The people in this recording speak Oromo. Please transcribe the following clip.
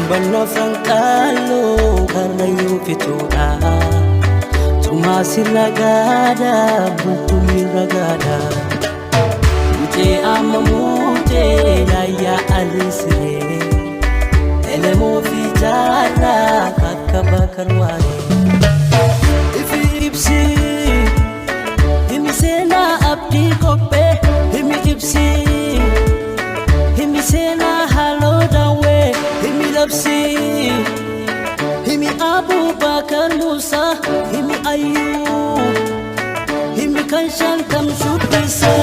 Humbanna franqaalloo karrayyuu fituudha. Tumaa sirra gaada bultumii ragaadha. Mucee amma mucee laayyaa alisiree. Elemoo fi jaarraa kakka bakar waaree. Ifi ibsi himi seenaa abdii qophee himi ibsi himi seenaa haaloo daawwee himi labsi himi Abubakar Musaa himi ayyuu himi kan shantam shubbisa.